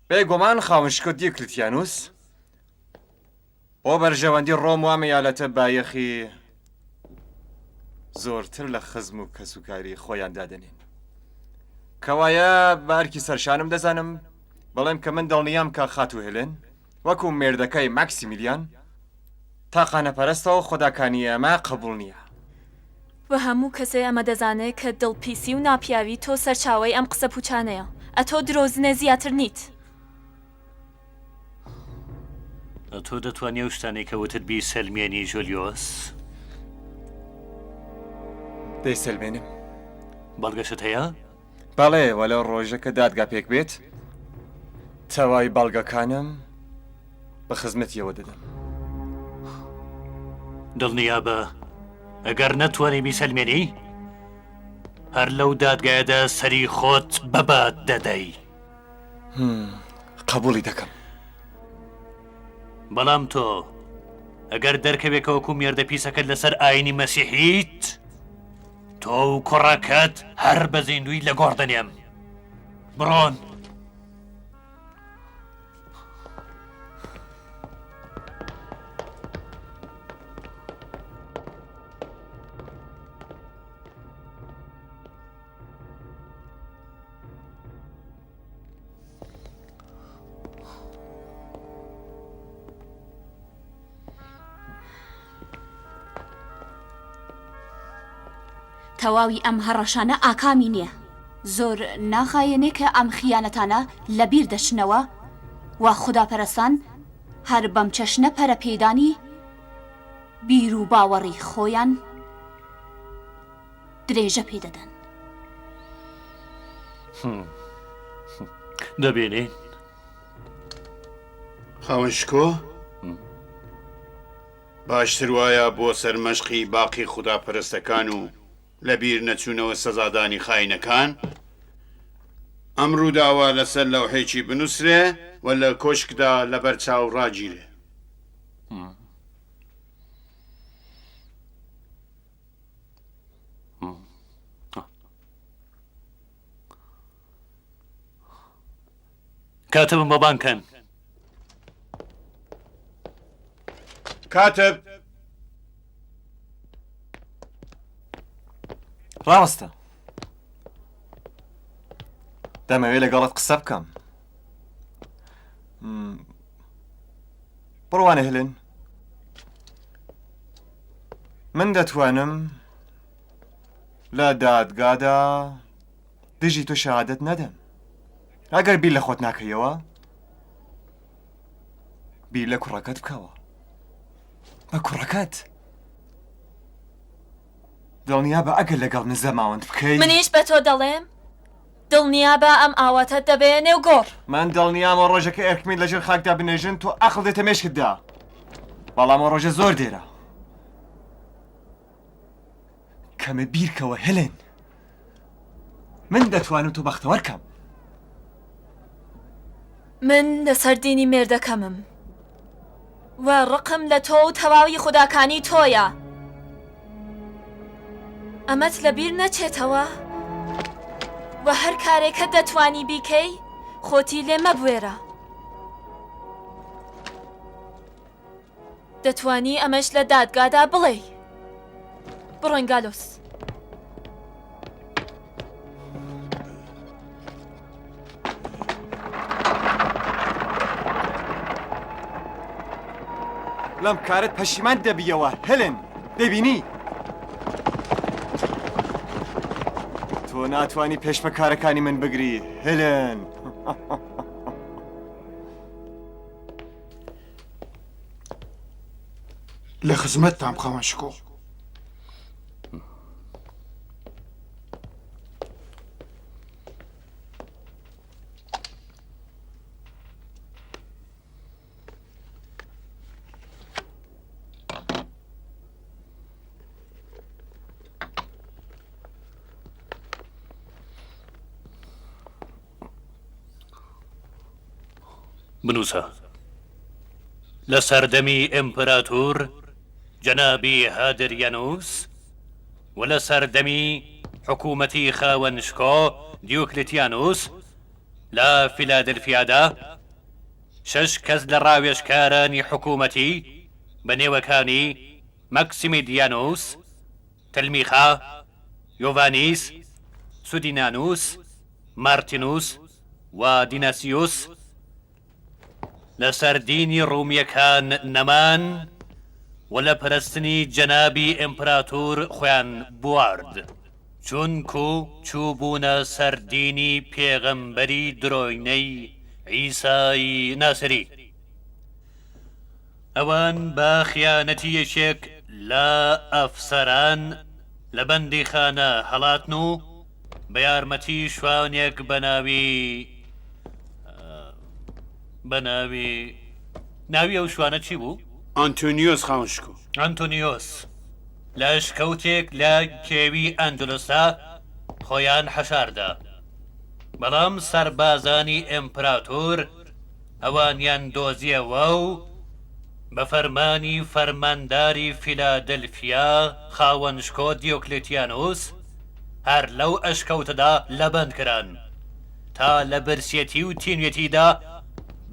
بێگومان خاوەن شکۆ دیوکلتیانوس بۆ بەرژەوەندی ڕۆم و ئەم ئیالەتە بایەخی زۆرتر لە خزم و کەسوکاری خۆیان دادەنێن. کەوایە بە ئەرکی سەرشانم دەزانم بڵێم کە من دڵنیام کە خاتوو هێلێن وەکو مێردەکەی ماکسیمیلیان تاقانەپەرستە و خوداکانی ئێمە قبوڵ نییە. وە هەموو کەسێ ئەمە دەزانێ کە دڵ پیسی و ناپیاوی تۆ سەرچاوەی ئەم قسە پوچانەیە ئەتۆ درۆزنێ زیاتر نیت. ئەتۆ دەتوانی ئەو شتانەی کە وتت بیسەلمێنی جۆلیۆس؟ دەیسەلمێنم. بەڵگەشت هەیە؟ بەڵێ، وە لەو ڕۆژە کە دادگا پێک بێت تەواوی بەڵگەکانم بە خزمەتیەوە دەدەم. دڵنیابە ئەگەر نەتوانی بیسەلمێنی هەر لەو دادگایەدا سەری خۆت بەباد دەدەی. قبوڵی دەکەم. بەڵام تۆ ئەگەر دەرکەوێ کە وەکو مێردە پیسەکەت لەسەر ئاینی مەسیحیت تۆ و کوڕەکەت هەر بە زیندووی لە گۆڕ دەنێم. بڕۆن. تەواوی ئەم هەڕەشانە ئاکامی نییە. زۆر ناخایەنێ کە ئەم خیانەتانە لە بیر دەچنەوە و خوداپەرستان هەر بەم چەشنە پەرەپێدانی بیر و باوەڕی خۆیان درێژە پێ دەدەن. دەبینین. خاوەن شکۆ، باشتر وایە بۆ سەرمەشقی باقی خوداپەرستەکان و لەبیر نەچوونەوە سەزادانی خاینەکان، ئەم ڕووداوە لەسەر لەوحێکی بنووسرێ و لە کۆشکدا لەبەر چاو ڕاگیرێ. کاتبم بۆ بانگ کەن. کاتب! ڕاوەستە. دەمەوێت لەگەڵت قسە بکەم. بڕوانە هێلن. من دەتوانم لە دادگادا دژی تۆ شەهادەت نەدەم ئەگەر بیر لە خۆت ناکەیەوە بیر لە کوڕەکەت بکەوە بە کوڕەکەت دڵنیا بە ئەگەر لەگەڵ من زەماوەند بکەی منیش بە تۆ دەڵێم دڵنیابە ئەم ئاواتەت دەبەیە نێو گۆڕ. من دڵنیام ئەو ڕۆژە کە ئێرکمین لەژێر خاکدا بنێژن تۆ ئەقڵ دێتە مێشکتدا بەڵام ئەو ڕۆژە زۆر دێرە. کەمێ بیرکەوە هێلێن من دەتوانم تۆ بەختەوەر کەم. من لەسەر دینی مێردەکەمم و ڕقم لە تۆ و تەواوی خوداکانی تۆیە. ئەمەت لەبیر نەچێتەوە و هەر کارێکە دەتوانی بیکەی خۆتی لێ مەبوێرە. دەتوانی ئەمەش لە دادگادا بڵێی. بڕۆین گالۆس. لەم کارت پەشیمان دەبیەوە هێلن دەبینی تۆ ناتوانی پێش بە کارەکانی من بگری هێلن. لە خزمەتتام خاوەن شکۆ. بنووسە لە سەردەمی ئیمپراتور جەنابی هادریانوس و لە سەردەمی حکوومەتی خاوەن شکۆ دیوکلتیانوس لە فیلادلفیادا. شەش کەس لە ڕاوێژکارانی حکوومەتی بە نێوەکانی مەکسیمیدیانوس، تلمیخا، یۆڤانیس، سودینانوس، مارتینوس و دیناسیوس لەسەر دینی ڕوومییەکان نەمان و لە پەرستنی جەنابی ئیمپراتور خۆیان بوارد، چونکو چووبوونە سەر دینی پێغەمبەری درۆینەی عیسای ناسری. ئەوان بە خیانەتی یەکێک لە ئەفسەران لە بەندیخانە هەڵاتن و بە یارمەتی شوانێک بە ناوی بە ناوی ناوی ئەو شوانە چی بوو؟ ئانتۆنیۆس خاوەن شکۆ. ئانتۆنیۆس لە ئەشکەوتێک لە کێوی ئەندلسدا خۆیان حەشاردا، بەڵام سەربازانی ئیمپراتۆر ئەوانیان دۆزیەوە و بە فەرمانی فەرمانداری فیلادلفیا خاوەن شکۆ دیۆکلێتیانوس هەر لەو ئەشکەوتەدا لەبەند کران تا لە برسیەتی و تینوێتیدا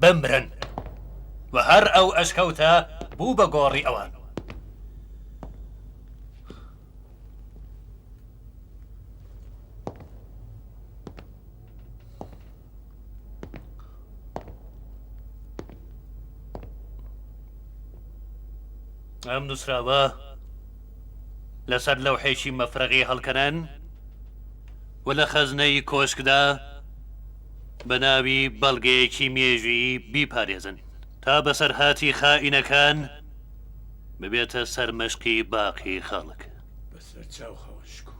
بمرن و هەر ئەو ئەشکەوتە بوو بە گۆڕی ئەوان. ئەم نووسراوە لەسەر لەوحێکی مەفرەغی هەڵکەنن و لە خەزنەی کۆشکدا بە ناوی بەڵگەیەکی مێژوویی بیپارێزن تا بەسەرهاتی خائینەکان ببێتە سەرمەشقی باقی خەڵک. بەسەرچاو خاوەن شکۆ.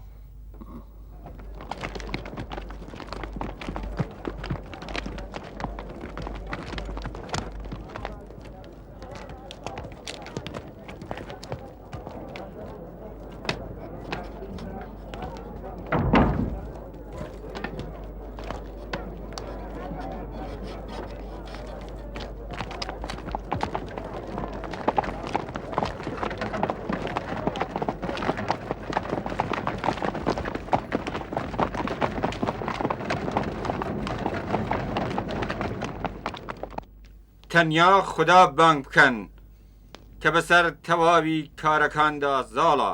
تەنیا خودا بانگ بکەن کە بەسەر تەواوی کارەکاندا زاڵە.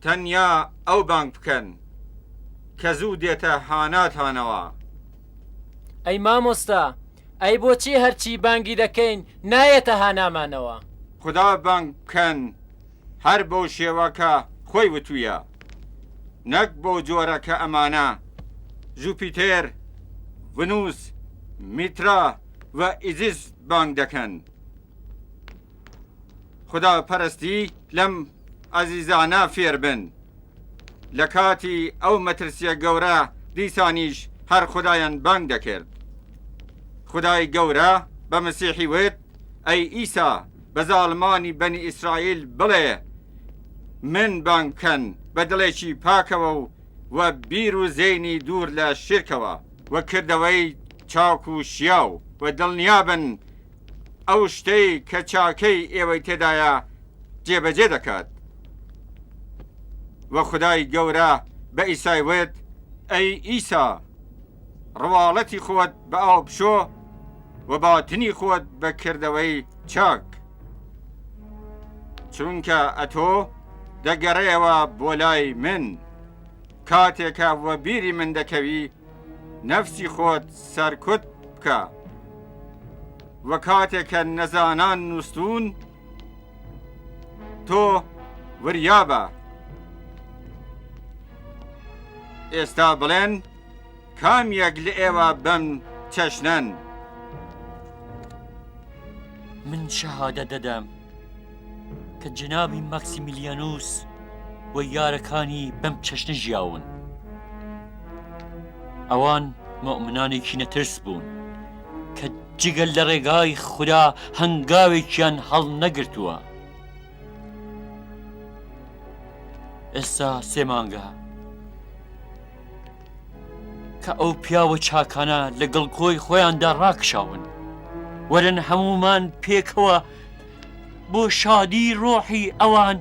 تەنیا ئەو بانگ بکەن کە زوو دێتە هاناتانەوە. ئەی مامۆستا ئەی بۆچی هەرچی بانگی دەکەین نایەتە هانامانەوە؟ خودا بانگ بکەن هەر بەو شێوە کە خۆی وتوویە نەک بەو جۆرە کە ئەمانە، ژوپیتێر، ڤنوس، میترا و ئیزیس بانگ دەکەن. خودا پەرستی لەم ئازیزانە فێربن لە کاتی ئەو مەترسیە گەورە دیسانیش هەر خودایان بانگ دەکرد خودای گەورە بە مەسیحی وت ئەی ئیسا بە زاڵمانی بەنی ئیسرائیل بڵێ من بانگ بکەن بە دڵێکی پاکەوە و و بیر و زەینی دوور لە شیرکەوە و کردەوەی چاک و شیاو و دڵنیابن ئەو شتەی کە چاکەی ئێوەی تێدایە جێبەجێ دەکات. وە خودای گەورە بە ئیسای وت، ئەی ئیسا، ڕواڵەتی خۆت بە ئاو بشۆ و باتنی خۆت بە کردەوەی چاک، چونکە ئەتۆ دەگەڕێیەوە بۆ لای من، کاتێکە وەبیری من دەکەوی، نەفسی خۆت سەرکوت بکە و کاتێک کە نەزانان نووستوون تۆ وریابە ئێستا بڵێن کام یەک لە ئێوە بەم چەشنەن؟ من شەهادە دەدەم کە جەنابی ماکسیمیلیانوس و یارەکانی بەم چەشنە ژیاون. ئەوان موئمنانێکی نەترس بوون کە جگە لە ڕێگای خودا هەنگاوێکیان هەڵنەگرتووە. ئێستا سێ مانگە کە ئەو پیاوە چاکانە لە گڵکۆی خۆیاندا ڕاکشاون. وەرن هەموومان پێکەوە بۆ شادی ڕۆحی ئەوان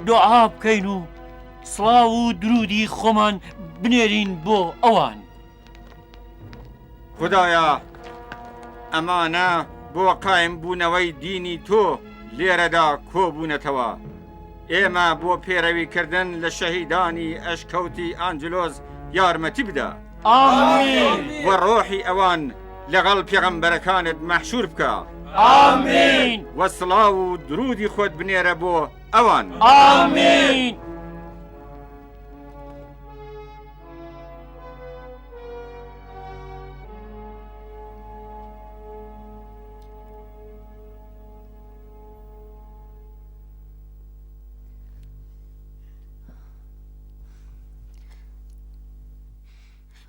دوعا بکەین و سڵاو و درودی خۆمان بنێرین بۆ ئەوان. خودایە ئەمانە بۆ قایم بوونەوەی دینی تۆ لێرەدا کۆبوونەتەوە. ئێمە بۆ پێرەویکردن لە شەهیدانی ئەشکەوتی ئانجلۆس یارمەتی بدە. ئامین. و ڕۆحی ئەوان لەگەڵ پێغەمبەرەکانت مەحشور بکە. ئامین. و سڵاو و درودی خۆت بنێرە بۆ ئەوان. ئامین.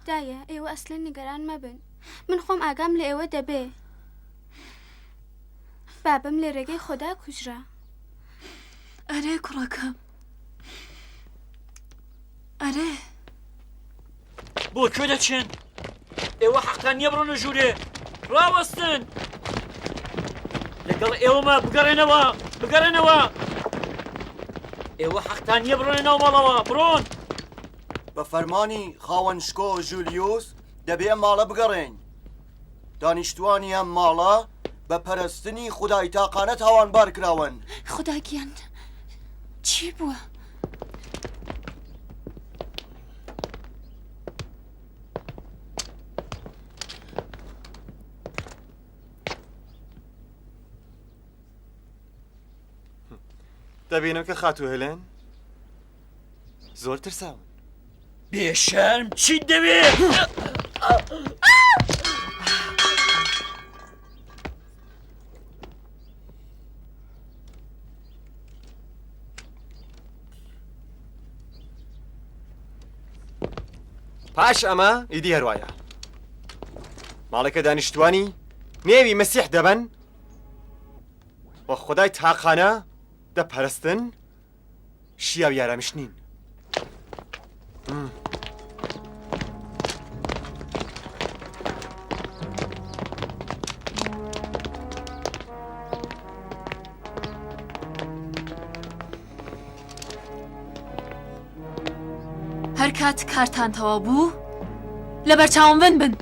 دایە ئێوە ئەسلەن نیگەران مەبن من خۆم ئاگام لە ئێوە دەبێ بابم لە رێگەی خۆدا کوژرا. ئەرێ کوڕەکەم ئەرێ. بۆ کوێ دەچن؟ ئێوە حەقتان نییە بڕۆنە ژوورێ ڕاوەستن لەگەڵ ئێوەمە بگەڕێنەوە بگەڕێنەوە ئێوە حەقتان نییە بڕۆنە ناو ماڵەوە بڕۆن بە فەرمانی خاوەن شکۆ ژولیوس دەبێ ئەم ماڵە بگەڕێین. دانیشتووانی ئەم ماڵە بە پەرستنی خودای تاقانە تاوانبار کراون. خودا گیان چی بووە؟ دەبینم کە خاتوو هێلێن زۆر ترساون. بێشەرم چیت دەوێ؟ پاش ئەمە ئیدی هەروایە ماڵێکە دانیشتوانی نێوی مەسیح دەبەن و خدای تاقانە دەپەرستن شیاوی ئارامیش نین. هەر کات کارتان تەواو بوو لەبەر چاوم ون بن.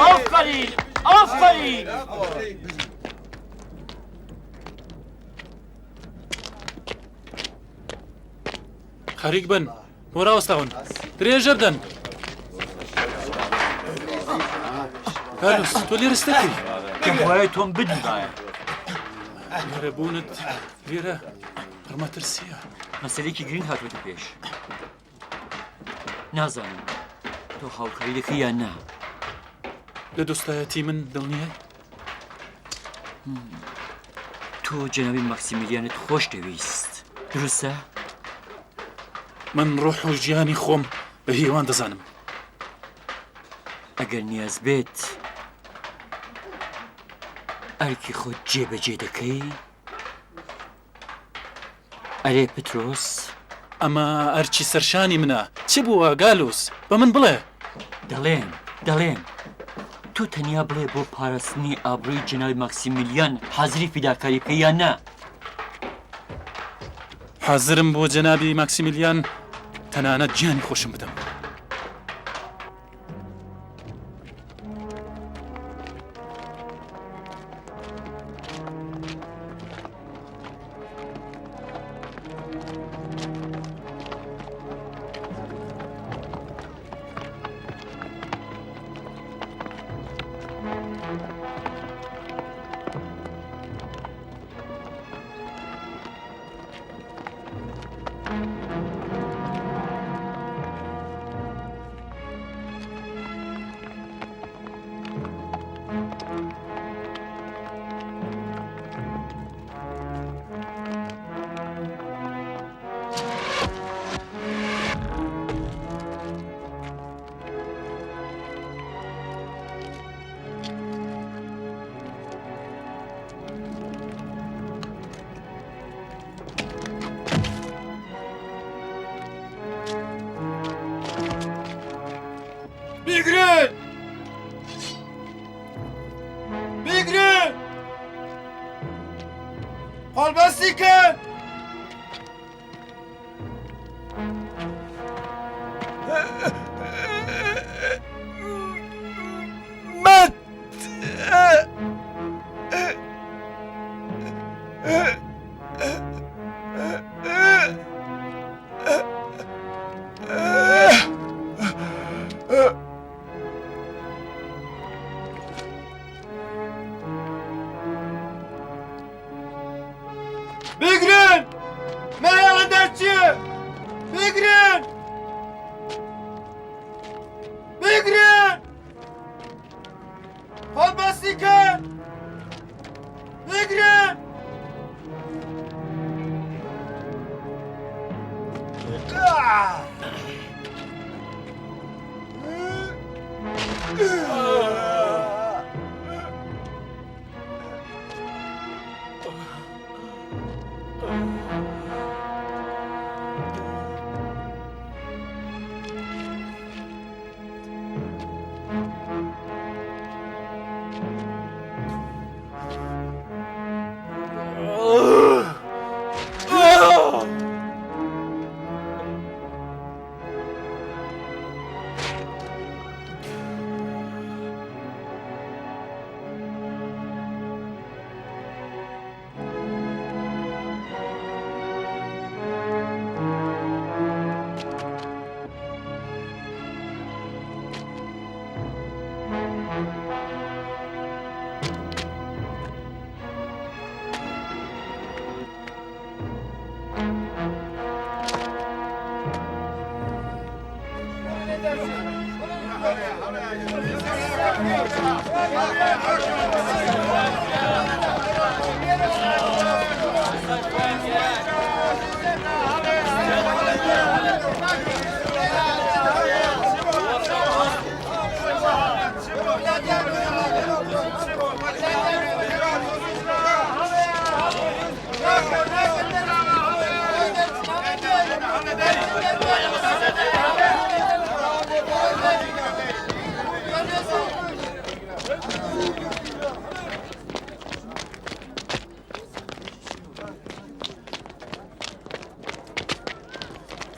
ئافەرین ئافەرین. خەریک بن بۆ ڕاوەستاون درێژە بدەن کارلوس تۆ لێرە ستەکەی پێم وایە تۆم بدیبایە لێرە بوونت لێرە پڕمەترسیە مەسەلێکی گرنگ هاتووەتە پێش نازانم تۆ هاوکاری دەکەی یان نا لە دۆستایەتی من دڵنیای تۆ جەنابی ماکسیمیلیانت خۆش دەویست دروستە؟ من ڕۆح و ژیانی خۆم بە هیوان دەزانم. ئەگەر نیاز بێت ئەرکی خۆت جێبەجێ دەکەی؟ ئەرێ پترۆس؟ ئەمە ئەرکی سەرشانی منە. چ بووە گالوس؟ بە من بڵێ. دەڵێم، دەڵێم. تۆ تەنیا بڵێ بۆ پاراستنی ئابڕووی جەنابی ماکسیمیلیان حازری فیداکاری بکەی یان نا؟ حازرم بۆ جەنابی ماکسیمیلیان تەنانەت گیانی خۆشم بدەم. قۆڵبەستی کەن! مەت! بگرن! مەهێڵن دەرچێ! بگرن! بگرن! قۆڵبەستی کەن! بگرن!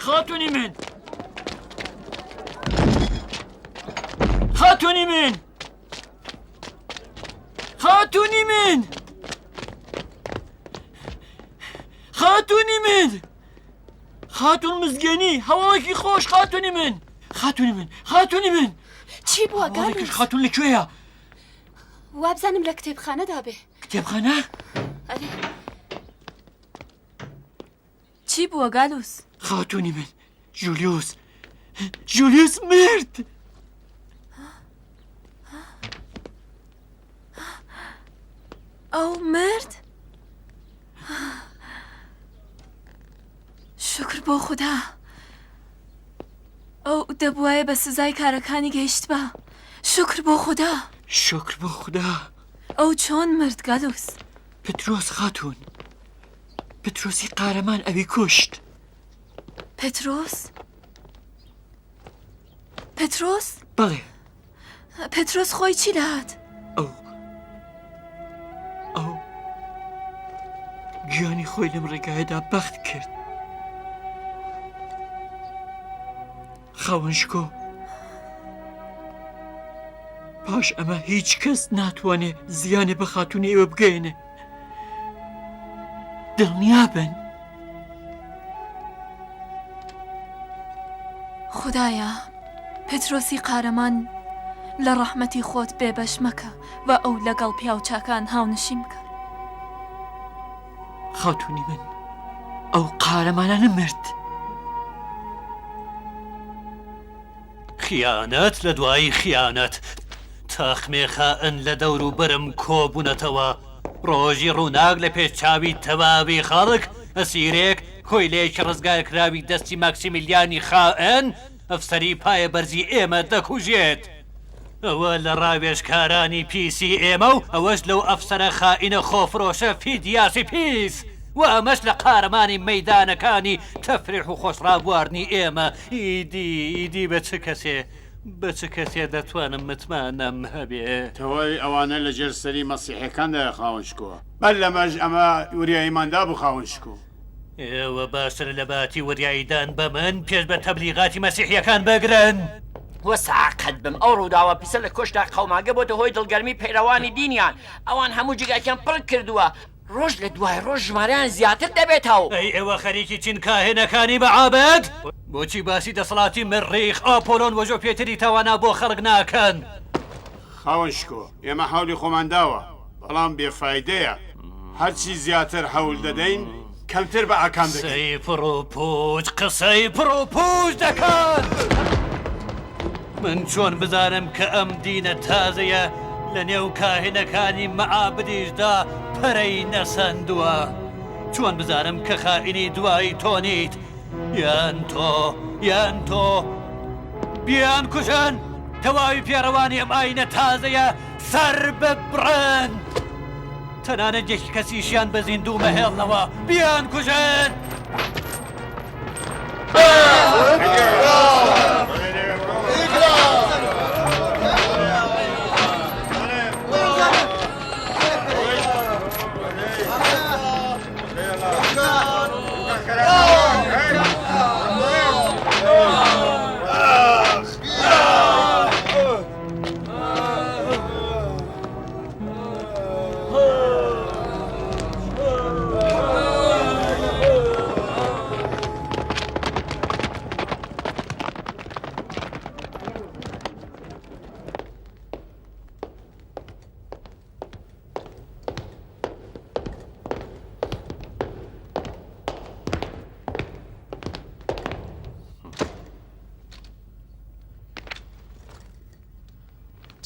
خاتونی من خاتونی من خاتونی من خاتونی من خاتون مزگێنی هەواڵێکی خۆش خاتونی من خاتونی من خاتونی من چی بووە گالوس؟ خاتون لەکوێیە؟ وابزانم لە کتێبخانەدا بێ. کتێبخانە؟ ئەرێ. چی بووە گالوس؟ خاتونی من ژولیوس ژولیوس مرد. ئەو مرد؟ شوکر بۆ خودا ئەو دەبوایە بە سزای کارەکانی گەیشتبا شوکر بۆ خودا شوکر بۆ خودا ئەو چۆن مرد گالوس؟ پترۆس خاتوون پترۆسی قارەمان ئەوی کوشت. پترۆس؟ پترۆس؟ بەڵێ. پترۆس خۆی چی لەهات؟ ئەو ئەو گیانی خۆی لەم ڕێگایەدا بەخت کرد. خاوەن شکۆ پاش ئەمە هیچ کەس ناتوانێ زیانێ بە خاتوونی ئێوە بگەیەنێ. دڵنیا بن. خودایە پترۆسی قارەمان لە ڕەحمەتی خۆت بێبەش مەکە و ئەو لەگەڵ پیاوچاکان هاونشین بکە. خاتوونی من ئەو قارەمانانە مرد. خیانەت لە دوای خیانەت، تاقمێ خائن لە دەوروبەرم کۆبوونەتەوە، ڕۆژی ڕووناک لە پێش چاوی تەواوی خەڵک، ئەسیرێک، کۆیلەیەکی ڕزگارکراوی دەستی ماکسیمیلیانی خائن، ئەفسەری پایەبەرزی ئێمە دەکوژێت. ئەوە لە ڕاوێژکارانی پیسی ئێمە و ئەوەش لەو ئەفسەرە خائینە خۆفرۆشە فیدیاسی پیس و ئەمەش لە قارەمانی مەیدانەکانی تەفریح و خۆشڕابواردنی ئێمە. ئیدی، ئیدی بە چ کەسێ؟ بە چ کەسێ دەتوانم متمانەم هەبێ؟ تەواوی ئەوانە لە ژێر سەری مەسیحیەکاندایە خاوەن شکۆ. بەر لەمەش ئەمە وریاییمان دابوو خاوەن شکۆ. ئێوە باشترە لە باتی وریاییدان بە من پێش بە تەبلیغاتی مەسیحیەکان بگرن. وەساقەت بم ئەو ڕووداوە پیسە لە کۆشکدا قەوماگە بۆتە هۆی دڵگەرمی پەیڕەوانی دینیان ئەوان هەموو جێگاکیان پڕ کردووە ڕۆژ لە دوای ڕۆژ ژمارەیان زیاتر دەبێتەو. ئەی ئێوە خەریکی چین کاهینەکانی بەعابد؟ بۆچی باسی دەسەڵاتی مریخ، ئاپۆلۆن و ژۆپێتری توانا بۆ خەڵک ناکەن؟ خاوەن شکۆ، ئێمە حەولی خۆمان داوە، بەڵام بێ فایدەیە، هەرچی زیاتر حەول دەدەین کەمتر بە ئاکام دەگەین. قسەی پڕوپووچ، قسەی پڕوپووچ دەکەن! من چۆن بزانم کە ئەم دینە تازەیە لە نێو کاهینەکانی مەعابدیشدا پەرەی نەسەندووە؟ چۆن بزانم کە خائینی دوایی تۆ نیت؟ یان تۆ، یان تۆ بیانکوژن! تەواوی پێڕەوانی ئەم ئایینە تازەیە سەر ببڕن! تەنانەت یەک کەسیشیان بە زیندوو مەهێڵنەوە، بیانکوژن!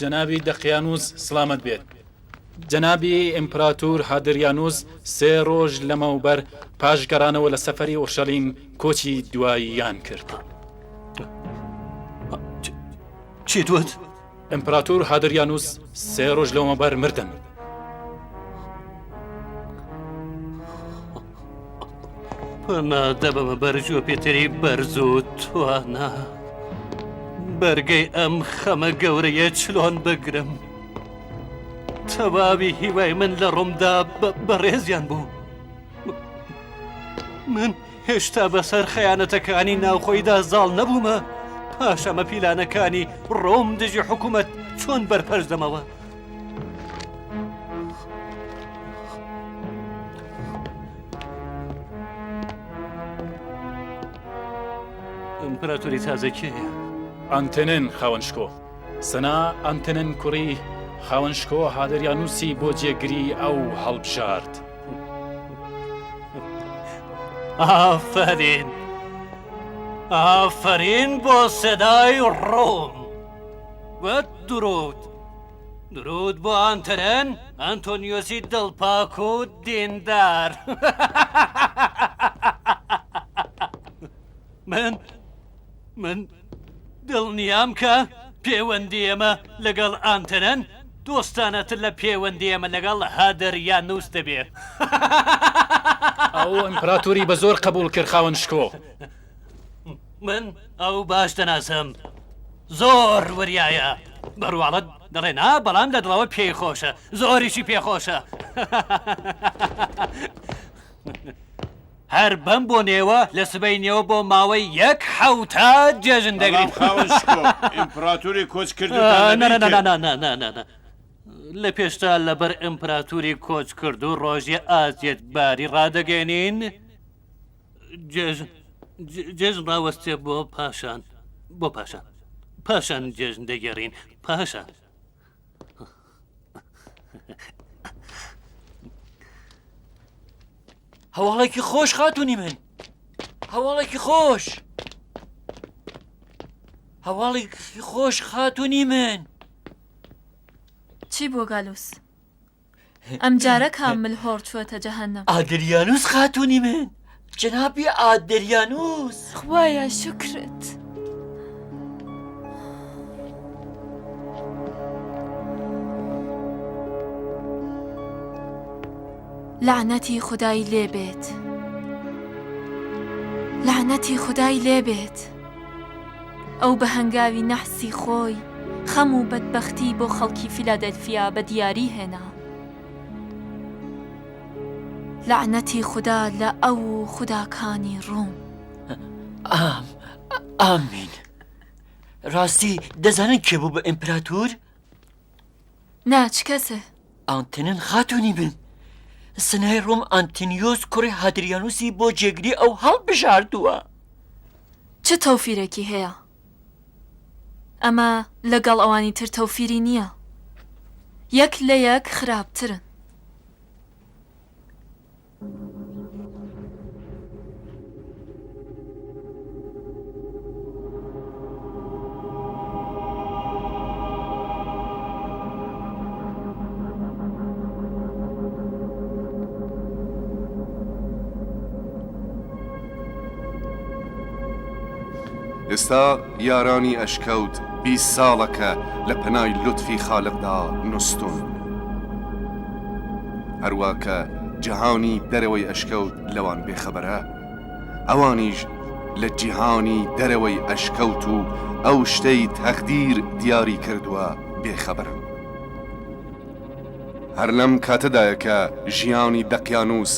جەنابی دەقیانوس سڵامەت بێت. جەنابی ئیمپراتور هادریانوس سێ ڕۆژ لەمەوبەر پاش گەڕانەوە لە سەفەری ئورشەلیم کۆچی دواییان کرد. چیت وت؟ ئیمپراتور هادریانوس سێ ڕۆژ لەومەبەر مردن. پەنا دەبەمە بەر جۆپێتری بەرز و توانا. بەرگەی ئەم خەمە گەورەیە چلۆن بگرم؟ تەواوی هیوای من لە ڕۆمدا بەڕێزیان بوو. من هێشتا بەسەر خەیانەتەکانی ناوخۆیدا زاڵ نەبوومە، پاش ئەمە پیلانەکانی ڕۆم دژی حکوومەت چۆن بەرپەرچ دەمەوە؟ ئیمپراتۆری تازە کێیە؟ ئانتنن خاوەن شکۆ. سەنا ئانتنن کوڕی خاوەن شکۆ هادریانوسی بۆ جێگری ئەو هەڵبژارد. ئافەرین ئافەرین بۆ سەدای ڕۆم وە درود درود بۆ ئانتەرەن ئەنتۆنیۆسی دڵپاک و دیندار من من دڵنیام کە پێوەندی ئێمە لەگەڵ ئانتەنەن دۆستانەتر لە پێوەندی ئێمە لەگەڵ هادریانوس دەبێ. ئەو ئیمپراتۆری بە زۆر قەبووڵ کرد خاوەن شکۆ. من ئەو باش دەناسم. زۆر وریایە. بە ڕواڵەت دەڵێ نا، بەڵام لە دڵەوە پێی خۆشە. زۆریشی پێ خۆشە. هەر بەم بۆنەیەوە لە سبەینێوە بۆ ماوەی یەک حەوتە جێژن دەگرین. بەڵام خاوەن شکۆ، ئیمپڕاتوری کۆچکردووتان لەبیر کرد. نا نا نا نا نا لە پێشتا لەبەر ئیمپراتوری کۆچکردوو ڕۆژی ئازیەتباری ڕادەگەیەنین. جێژن جێژن ڕاوەستێ بۆ پاشان بۆ پاشان پاشان جێژن دەگێڕین پاشان. هەواڵێکی خۆش خاتونی من هەواڵێکی خۆش هەواڵێکی خۆش خاتونی من چی بووە گالوس ئەمجارە کام ملهۆڕ چووەتە جەهەنەم؟ ئادریانوس خاتوونی من جەنابی ئادریانوس. خوایە شوکرت. لەعنەتی خودای لێ بێت لەعنەتی خودای لێ بێت. ئەو بە هەنگاوی نەحسی خۆی خەم و بەدبەختی بۆ خەڵکی فیلادلفیا بە دیاری هێنا. لەعنەتی خودا لە ئەو و خوداکانی ڕووم. ئام، ئامین. ڕاستی دەزانن کێ بوو بە ئیمپراتور؟ نا، چ کەسێ؟ ئانتنن خاتوونی من. سنای ڕۆم ئانتنیۆس کوڕی هادریانوسی بۆ جێگری ئەو هەڵبژاردووە. چ تەوفیرێکی هەیە؟ ئەمە لەگەڵ ئەوانی تر تەوفیری نییە. یەک لە یەک خراپترن. ئێستا یارانی ئەشکەوت 20 ساڵە کە لە پەنای لوتفی خالقدا نوستوون. هەروا کە جیهانی دەرەوەی ئەشکەوت لەوان بێخەبەرە، ئەوانیش لە جیهانی دەرەوەی ئەشکەوت و ئەو شتەی تەقدیر دیاری کردووە بێخەبەرن. هەر لەم کاتەدایە کە ژیانی دەقیانووس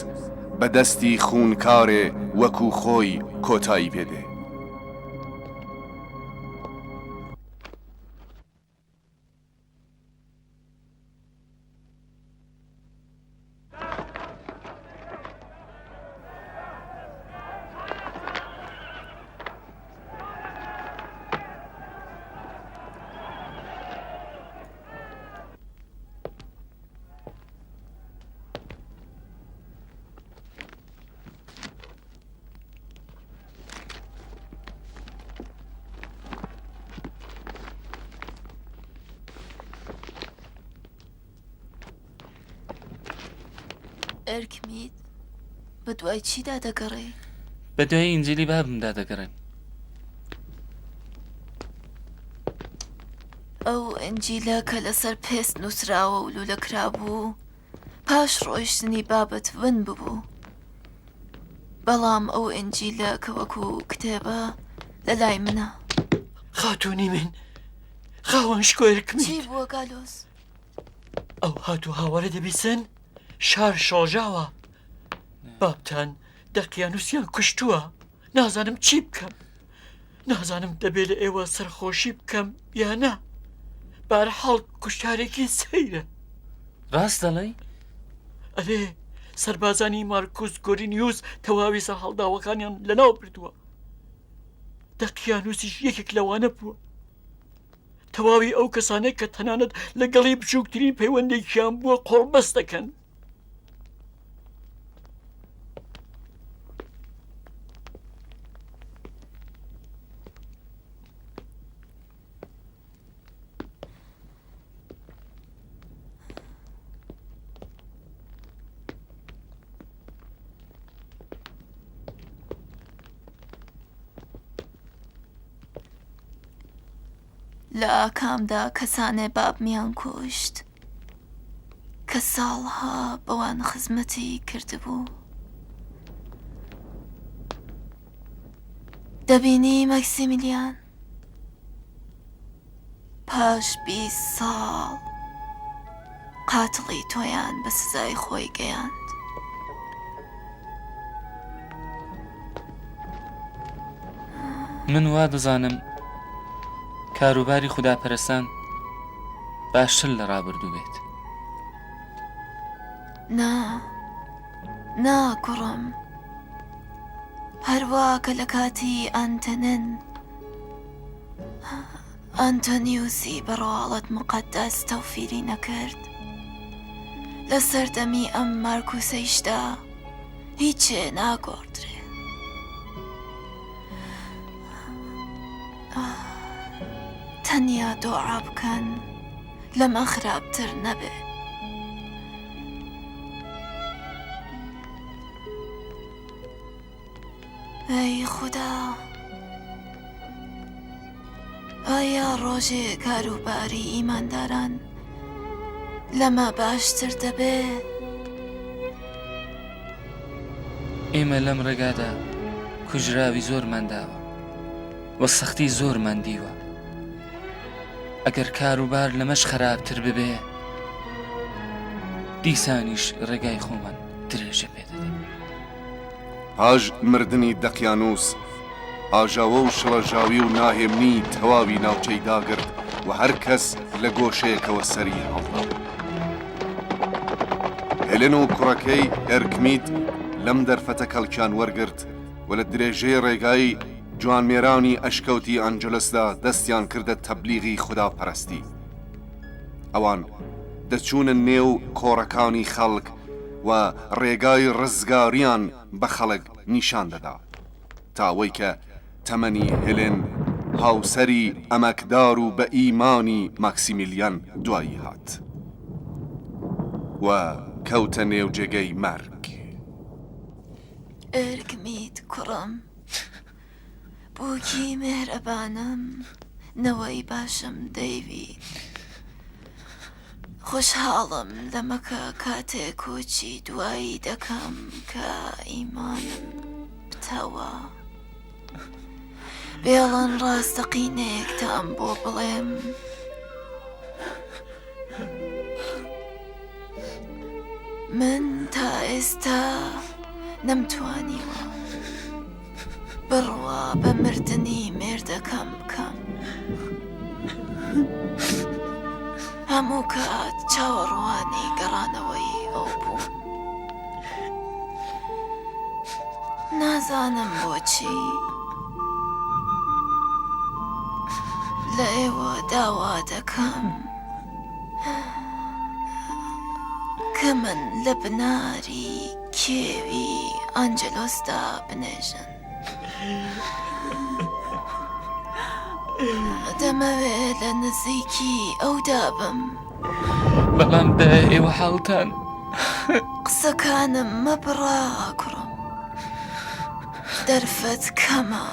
بە دەستی خوونکارێ وەکوو خۆی کۆتایی پێ دێ. ئەرکمید بە دوای چیدا دەگەڕێی؟ بە دوای ئینجیلی بابمدا دەگەڕێم. ئەو ئینجیلە کە لەسەر پێست نووسراوە و لوولە کرابوو، پاش ڕۆیشتنی بابت ون ببوو. بەڵام ئەو ئینجیلە کە وەکو کتێبە لە لای منە. خاتوونی من، خاوەن شکۆیەکمی. چی بووە گالۆس؟ ئەو هات و هاوارە دەبیسن؟ شار شڵەژاوە. بابتان دەقیانووسیان کوشتووە. نازانم چی بکەم. نازانم دەبێ لە ئێوە سەرخۆشی بکەم یا نا. بەهەرحاڵ کوشتارێکی سەیرە. ڕاست دەڵێی؟ ئەرێ، سەربازانی مارکوس گۆرینیوس تەواوی سەرهەڵداوەکانیان لەناو بردووە. دەقیانووسیش یەکێک لەوانە بووە. تەواوی ئەو کەسانەی کە تەنانەت لەگەڵی بچووکترین پەیوەندێکیان بووە قۆڵبەست دەکەن. لە ئاکامدا کەسانێ بابمیان کوشت کە ساڵها بەوان خزمەتی کردبوو. دەبینی مەکسیمیلیان؟ پاش 20 ساڵ قاتڵی تۆیان بە سزای خۆی گەیاند. من وا دەزانم کاروباری خوداپەرستان باشتر لە ڕابردوو بێت. نا، نا کوڕم. هەروا کە لە کاتی ئانتەنن ئەنتۆنیوسی بە ڕواڵەت موقەدەس تەوفیری نەکرد، لە سەردەمی ئەم مارکوسەیشدا هیچێ ناگۆڕدرێ. تەنیا دۆعا بکەن لەمە خراپتر نەبێ. ئەی خودا ئایا ڕۆژێ کاروباری ئیمانداران لەمە باشتر دەبێ؟ ئێمە لەم ڕێگادا کوژراوی زۆرمان داوە. و سەختی زۆرمان دیوە. ئەگەر کاروبار لەمەش خەراپتر ببێ، دیسانیش ڕێگای خۆمان درێژە پێ دەدەین. پاش مردنی دەقیانووس، ئاژاوە و شڵەژاوی و ناهێمنی تەواوی ناوچەی داگرت و هەر کەس لە گۆشەیەکەوە سەری هەڵدا. هێلن و کوڕەکەی ئێرکمید لەم دەرفەتە کەڵکیان وەرگرت و لە درێژەی ڕێگای جوانمێرانی ئەشکەوتی ئەنجلسدا دەستیان کردە تەبلیغی خوداپەرستی. ئەوان دەچوونە نێو کۆڕەکانی خەڵک و ڕێگای ڕزگاریان بە خەڵک نیشان دەدا. تا ئەوەی کە تەمەنی هێلێن هاوسەری ئەمەکدار و بە ئیمانی ماکسیمیلیان دوایی هات و کەوتە نێو جێگەی مەرگ. ئێرکمیت کوڕم، بووکی مێهرەبانم، نەوەی باشم دەیڤید. خۆشحاڵم لەمە کە کاتێ کۆچی دوایی دەکەم کە ئیمانم پتەوە. بێڵن ڕاستەقینەیەکتان بۆ بڵێم. من تا ئێستا نەمتوانیوە بڕوا بە مردنی مێردەکەم بکەم. هەموو کات چاوەڕوانی گەڕانەوەی ئەو بووم. نازانم بۆچی لە ئێوە داوا دەکەم کە من لە بناری کێوی ئەنجلۆسدا بنێژن. دەمەوێ لە نزیکی ئەودا بم. بەڵام دایە ئێوە حاڵتان. قسەکانم مەبڕە کوڕم. دەرفەت کەمە.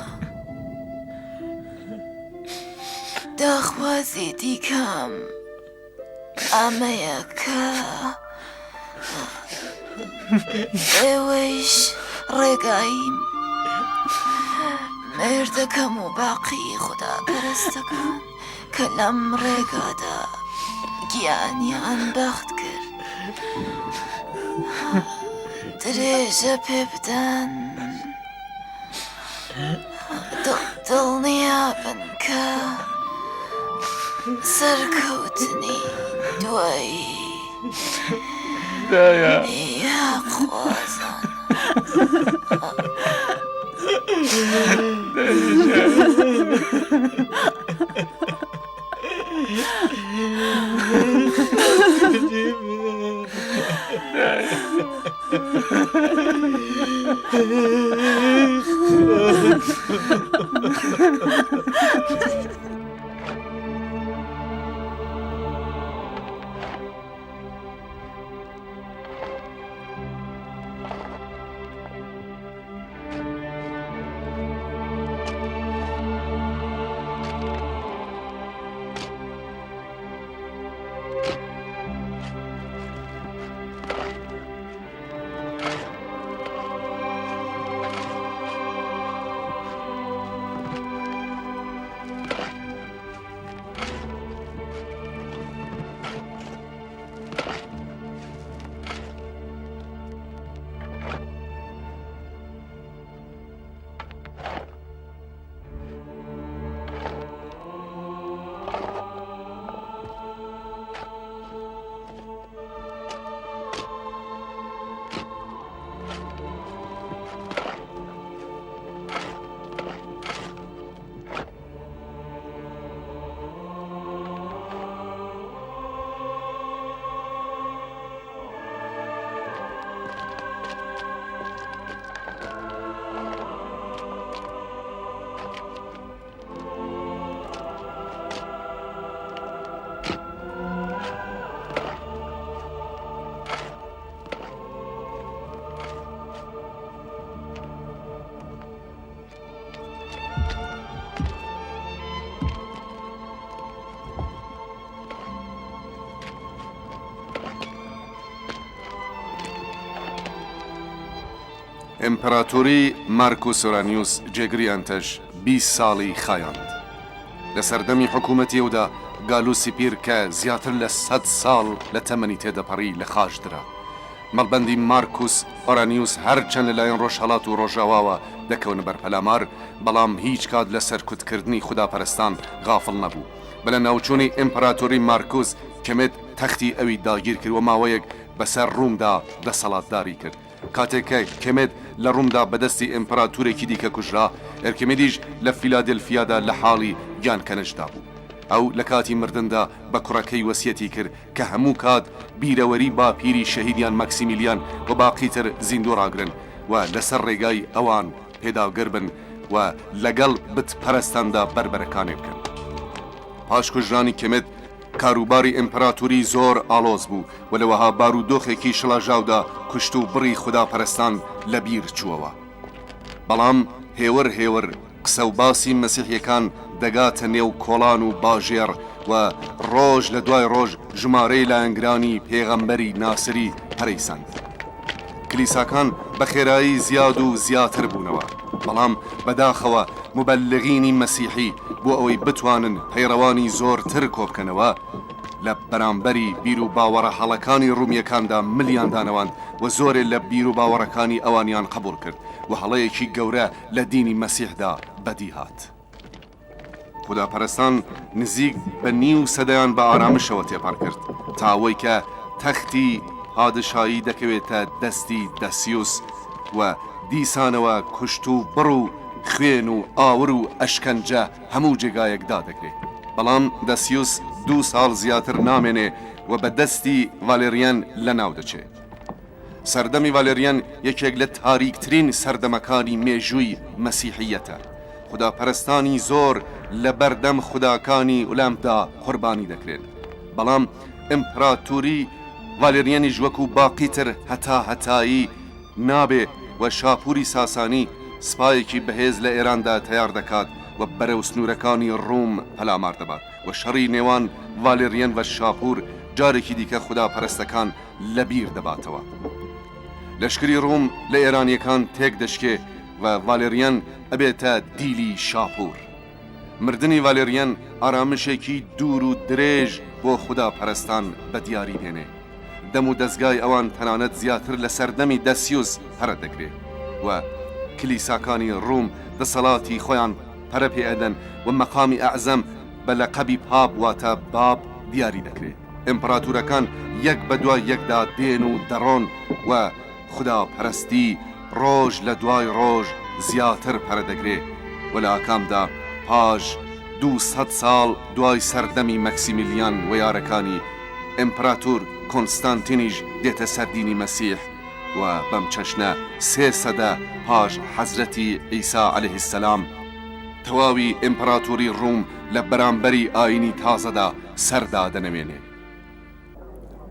داخوازی دیکەم ئەمەیە کە ئێوەیش ڕێگای مێردەکەم و باقی خودا پەرستەکان کە لەم ڕێگادا گیانیان بەخت کرد درێژە پێ بدەن. دڵنیابن کە سەرکەوتنی دوایی دایە خوازان. ئیمپراتۆری مارکوس ئۆرانیوس جێگری ئەنتەش. 20 ساڵی خایاند. لە سەردەمی حکوومەتی ئەودا گالوسی پیر کە زیاتر لە سەت ساڵ لە تەمەنی تێدەپەڕی لە خاچ درا. مەڵبەندی مارکوس ئۆرانیوس هەرچەند لەلایەن ڕۆژهەڵات و ڕۆژاواوە دەکەونە بەر پەلامار، بەڵام هیچ کات لە سەرکوتکردنی خوداپەرستان غافڵ نەبوو. بە لەناوچوونی ئیمپراتۆری مارکوس، کێمێت تەختی ئەوی داگیر کرد و ماوەیەک بەسەر ڕوومدا دەسەڵاتداری کرد. کاتێک کە کێمێت لە ڕوومدا بە دەستی ئیمپراتورێکی دیکە کوژرا، ئێرکیمیدیش لە فیلادلفیادا لە حاڵی گیانکەنەشدا بوو. ئەو لە کاتی مردندا بە کوڕەکەی وەسیەتی کرد کە هەموو کات بیرەوەری باپیری شەهیدیان مەکسیمیلیان و باقی تر زیندوو ڕاگرن و لەسەر ڕێگای ئەوان پێداگر بن و لەگەڵ بت پەرستاندا بەربەرەکانێ بکەن. پاش کوژرانی کێمێت، کاروباری ئیمپراتوری زۆر ئاڵۆز بوو و لە وەها بارودۆخێکی شڵەژاودا کوشت و بڕی خوداپەرستان لە بیر چووەوە. بەڵام هێور هێور قسە و باسی مەسیحیەکان دەگاتە نێو کۆڵان و باژێڕ و ڕۆژ لە دوای ڕۆژ ژمارەی لایەنگرانی پێغەمبەری ناسری پەرەی سەند. کلیساکان بە خێرایی زیاد و زیاتر بوونەوە، بەڵام بەداخەوە موبەلغینی مەسیحی بۆ ئەوەی بتوانن پەیڕەوانی زۆرتر کۆبکەنەوە، لە بەرامبەری بیروباوەڕە هەڵەکانی ڕومییەکاندا ملیان دانەواند و زۆرێ لە بیروباوەڕەکانی ئەوانیان قبوڵ کرد و هەڵەیەکی گەورە لە دینی مەسیحدا بەدی هات. خوداپەرستان نزیک بە نیو سەدەیان بە ئارامشەوە تێپەڕ کرد تا ئەوەی کە تەختی پادشایی دەکەوێتە دەستی دەسیوس و دیسانەوە کوشت و بڕ و خوێن و ئاور و ئەشکەنجە هەموو جێگایەک دادەگرێ. بەڵام دەسیوس دوو ساڵ زیاتر نامێنێ و بە دەستی ڤالێریەن لەناو دەچێ. سەردەمی ڤالێریەن یەکێک لە تاریکترین سەردەمەکانی مێژووی مەسیحییەتە. خوداپەرستانی زۆر لە بەردەم خوداکانی ئولەمپدا قوربانی دەکرێن. بەڵام ئیمپراتوری ڤالێریەنیش وەکو باقی تر هەتا هەتایی نابێ و شاپوری ساسانی سپایەکی بەهێز لە ئێراندا تەیار دەکات و بەرەو سنوورەکانی ڕووم پەلامار دەبات و شەڕی نێوان ڤالێریەن و شاپور جارێکی دیکە خوداپەرستەکان لە بیر دەباتەوە. لەشکری ڕووم لە ئێرانییەکان تێک دەشکێ و ڤالێریەن ئەبێتە دیلی شاپوور. مردنی ڤالێریەن ئارامشێکی دوور و درێژ بۆ خوداپەرستان بە دیاری دێنێ. دەم و دەزگای ئەوان تەنانەت زیاتر لە سەردەمی دەسیوس پەرە دەگرێ و کلیساکانی ڕووم دەسەڵاتی خۆیان پەرە پێ ئەدەن و مەقامی ئەعزەم بە لەقەبی پاپ واتە باب دیاری دەکرێ. ئیمپڕاتورەکان یەک بە دوای یەکدا دێن و دەڕۆن و خوداپەرستی ڕۆژ لە دوای ڕۆژ زیاتر پەرە دەگرێ و لە ئاکامدا پاش 200 ساڵ دوای سەردەمی مەکسیمیلیان و یارەکانی، ئیمپراتور کۆنستانتینیش دێتە سەر دینی مەسیح و بەم چەشنە سێ سەدە پاش حەزرەتی عیسا علیە السلام تەواوی ئیمپراتوری ڕوم لە بەرامبەری ئاینی تازەدا سەر دادەنەوێنێ.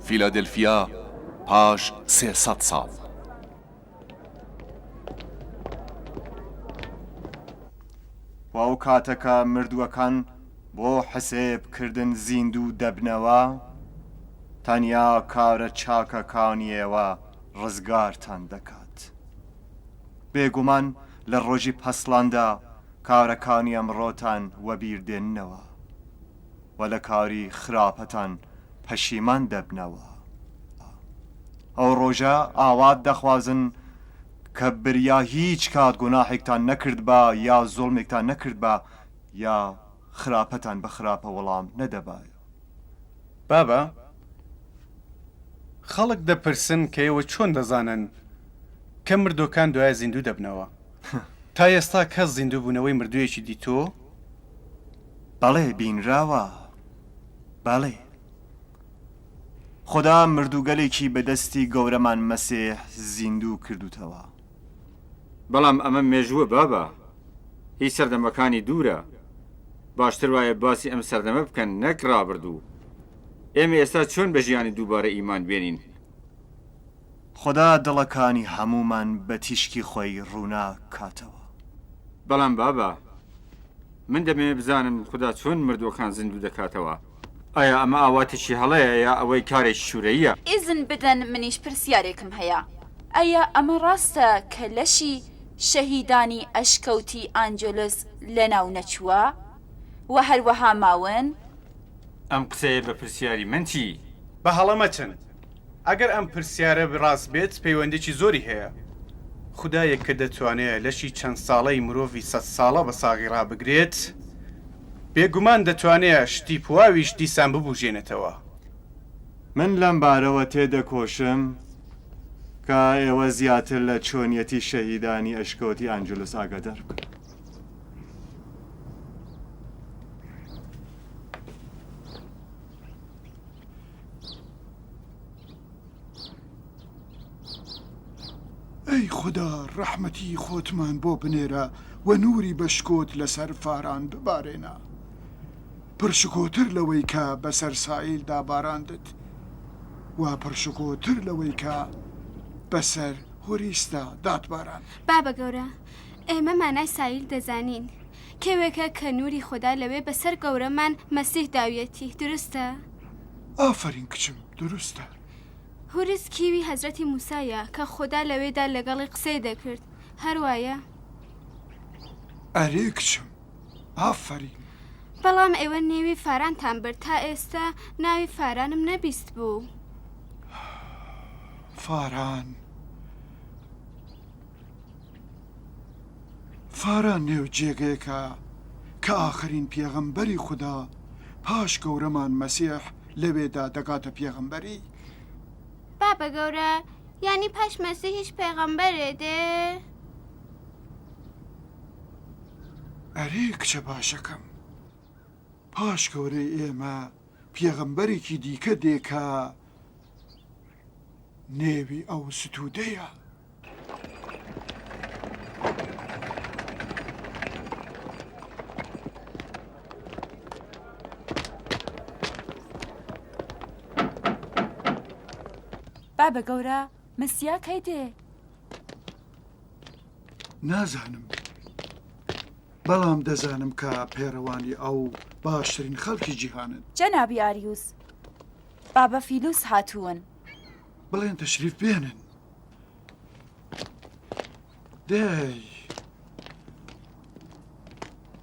فیلادلفیا پاش 300 ساڵ. و ئەو کاتە کە مردووەکان بۆ حسێب کردن زیندوو دەبنەوە، تەنیا کارە چاکەکانی ئێوە ڕزگارتان دەکات. بێگومان لە ڕۆژی پەسڵاندا کارەکانی ئەمڕۆتان وەبیر دێننەوە و لە کاری خراپەتان پەشیمان دەبنەوە. ئەو ڕۆژە ئاوات دەخوازن کە بریا هیچ کات گوناحێکتان نەکردبا یا زوڵمێکتان نەکردبا یا خراپەتان بە خراپە وەڵام نەدەبایەوە. بابە، خەڵک دەپرسن کە ئێوە چۆن دەزانن کە مردووەکان دوایە زیندوو دەبنەوە؟ تا ئێستا کەس زیندووبوونەوەی مردوویەکی دیتووە؟ بەڵێ بینراوە، بەڵێ. خودا مردووگەلێکی بە دەستی گەورەمان مەسیح زیندوو کردووتەوە. بەڵام ئەمە مێژووە بابە، هی سەردەمەکانی دوورە. باشتر وایە باسی ئەم سەردەمە بکەن نەک ڕابردوو. ئێمە ئێستا چۆن بە ژیانی دووبارە ئیمان بێنین؟ خودا دڵەکانی هەموومان بە تیشکی خۆی ڕووناک کاتەوە. بەڵام بابە، من دەمەوێ بزانم خودا چۆن مردووەکان زیندوو دەکاتەوە. ئایا ئەمە ئاواتێکی هەڵەیە یا ئەوەی کارێکی شوورەییە؟ ئیزن بدەن منیش پرسیارێکم هەیە، ئەیا ئەمە ڕاستە کە لەشی. شەهیدانی ئەشکەوتی ئانجلوس لەناو نەچووە و هەروەها ماون؟ ئەم قسەیە بە پرسیاری من چی؟ بە هەڵە مەچن. ئەگەر ئەم پرسیارە ڕاست بێت پەیوەندیی زۆری هەیە. خودایەک کە دەتوانێ لەشی چەند ساڵەی مرۆڤی سەدساڵە بە ساغی ڕابگرێت، بێگومان دەتوانێ شتی پواویش دیسان ببووژێنێتەوە. من لەم بارەوە تێدەکۆشم کە ئێوە زیاتر لە چۆنیەتی شەهیدانی ئەشکەوتی ئانجلوس ئاگادار بکەم. ئەی خودا ڕەحمەتی خۆتمان بۆ بنێرە و نووری بە شکۆت لەسەر فاران ببارێنە. پڕشکۆتر لەوەی کە بەسەر سائیلدا باراندت و پڕشکۆتر لەوەی کە بەسەر هوریسدا داتباراند. بابە گەورە، ئێمە مانای سائیل دەزانین. کێوێکە کە نووری خودا لەوێ بەسەر گەورەمان مەسیح داویەتی، دروستە؟ ئافەرین کچم، دروستە. هوریس کیوی هەزرەتی موسایە کە خودا لەوێدا لەگەڵی قسەی دەکرد، هەر وایە؟ ئەرێ کچم، ئافەرین. بەڵام ئێوە نێوی فارانتان برد، تا ئێستا ناوی فارانم نەبیستبوو. فاران. فاران نێو جێگەیەکە کە ئاخرین پێغەمبەری خودا پاش گەورەمان مەسیح لەوێدا دەگاتە پێغەمبەری. بابە گەورە یانی پاش مەسیح هیچ پێغەمبەرێ دێ؟ ئەرێ کچە باشەکەم، پاش گەورەی ئێمە پێغەمبەرێکی دیکە دێ کە نێوی ئەو ستوودەیە. بابە گەورە مسیا کەی دێ؟ نازانم بەڵام دەزانم کە پەیڕەوانی ئەو باشترین خەڵکی جیهانن. جەنابی ئاریوس، بابە فیلوس هاتوون. بڵێن تەشریف بێنن. دەی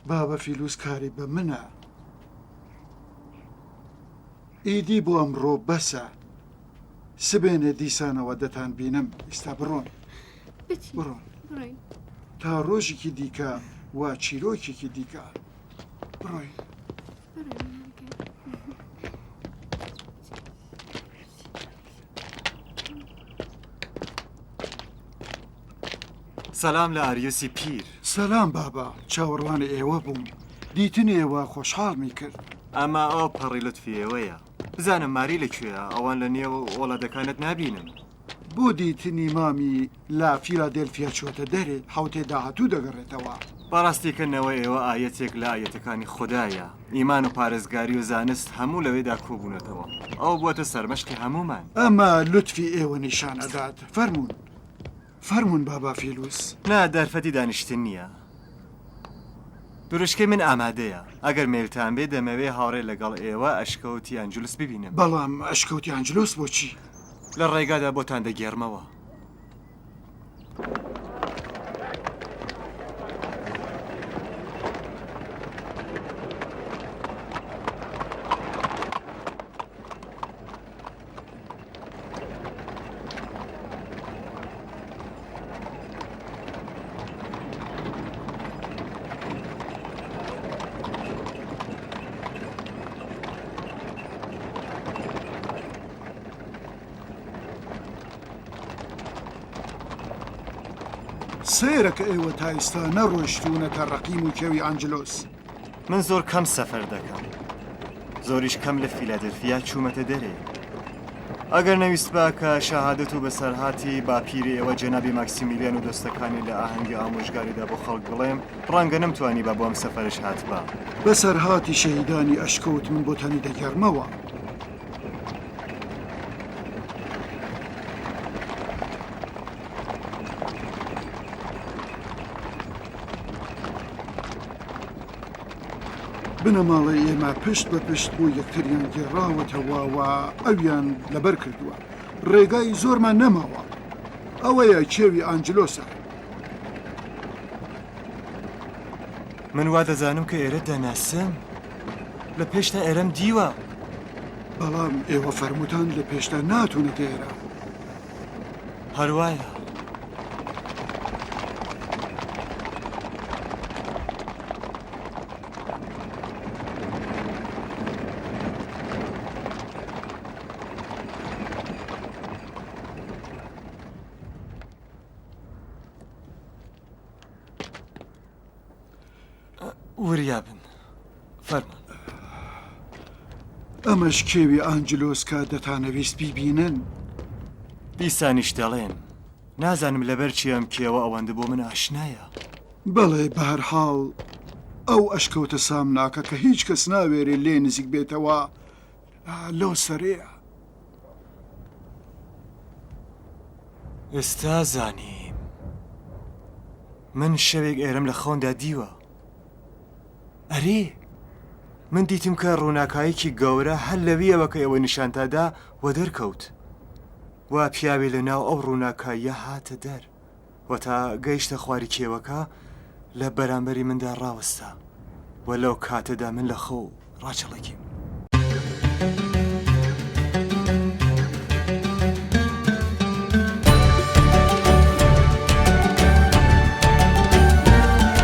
بابە فیلوس کاری بە منە. ئیدی بۆ ئەمڕۆ بەسە. سبەینێ دیسانەوە دەتان بینم ئیستا بڕۆن. بڕۆن. تا ڕۆژێکی دیکە و چیرۆکێکی دیکە. بڕۆین. سەلام لە ئاریوسی پیر. سەلام بابە، چاوەڕوانی ئێوە بووم. دیتنی ئێوە خۆشحاڵمی کرد. ئەمە ئەو پەڕی لوتفی ئێوەیە. بزانم ماری لە کوێیە؟ ئەوان لە نێو ئۆڵادەکانت نابینم. بۆ دیتنی مامی لە فیلادێلفیا چووەتە دەرێ، حەوتەی داهاتوو دەگەڕێتەوە. بەڕاستی کە نەوەی ئێوە ئایەتێک لە ئایەتەکانی خودایە، ئیمان و پارێزگاری و زانست هەموو لەوێدا کۆبوونەتەوە، ئەو بووەتە سەرمەشقی هەموومان. ئەمە لوتفی ئێوە نیشان ئەدات. فەرموون، فەرموون بابا فیلوس. نا، دەرفەتی دانیشتن نییە. دروشکەی من ئامادەیە. ئەگەر مەیلتان بێ دەمەوێ هاوڕێ لەگەڵ ئێوە ئەشکەوتی ئەنجلوس ببینم. بەڵام ئەشکەوتی ئەنجلوس بۆچی؟ لە ڕێگادا بۆتان دەگێڕمەوە. سەیرە کە ئێوە تا ئیستا نەڕۆیشتوونەتە ڕەقیم و کێوی ئانجلۆس. من زۆر کەم سەفەر دەکەم. زۆریش کەم لە فیلادلفیا چوومەتە دەرێ. ئەگەر نەویستبا کە شەهادەت و بەسەرهاتی باپیری ئێوە جەنابی ماکسیمیلیان و دۆستەکانی لە ئاهەنگی ئامۆژگاریدا بۆ خەڵک بڵێم، ڕەنگە نەمتوانیبا بۆ ئەم سەفەرەش هاتبام. بەسەرهاتی شەهیدانی ئەشکەوت من بۆتانی دەگێڕمەوە. بنەماڵەی ئێمە پشت بە پشت بۆ یەکتریان گێڕاوەتەوە و ئەویان لەبەر کردووە. ڕێگای زۆرمان نەماوە. ئەوەیە کێوی ئانجلۆسە. من وا دەزانم کە ئێرە دەناسم. لە پێشتا ئێرەم دیوە. بەڵام ئێوە فەرمووتان لە پێشتا ناتوونەتە ئێرە. هەر وایە. وریا بن. فەرموون. ئەمەش کێوی ئانجلۆس کە دەتانەویست بیبینن. دیسانیش دەڵێم نازانم لەبەر چی ئەم کێوە ئەوەندە بۆ من ئاشنایە. بەڵێ، بەهەرحاڵ ئەو ئەشکەوتە سامناکە کە هیچ کەس ناوێرێ لێ نزیک بێتەوە لەو سەرەیە. ئێستا زانیم. من شەوێک ئێرەم لە خەوندا دیوە. ئەرێ، من دیتم کە ڕووناکاییکی گەورە هەر لەویەوە کە ئێوە نیشانتا دا وەدەر کەوت و پیاوێ لە ناو ئەو ڕووناکاییە هاتە دەر و تا گەیشتە خواری کێوەکە لە بەرامبەری مندا ڕاوەستا و لەو کاتەدا من لە خەو ڕاچەڵەکیم.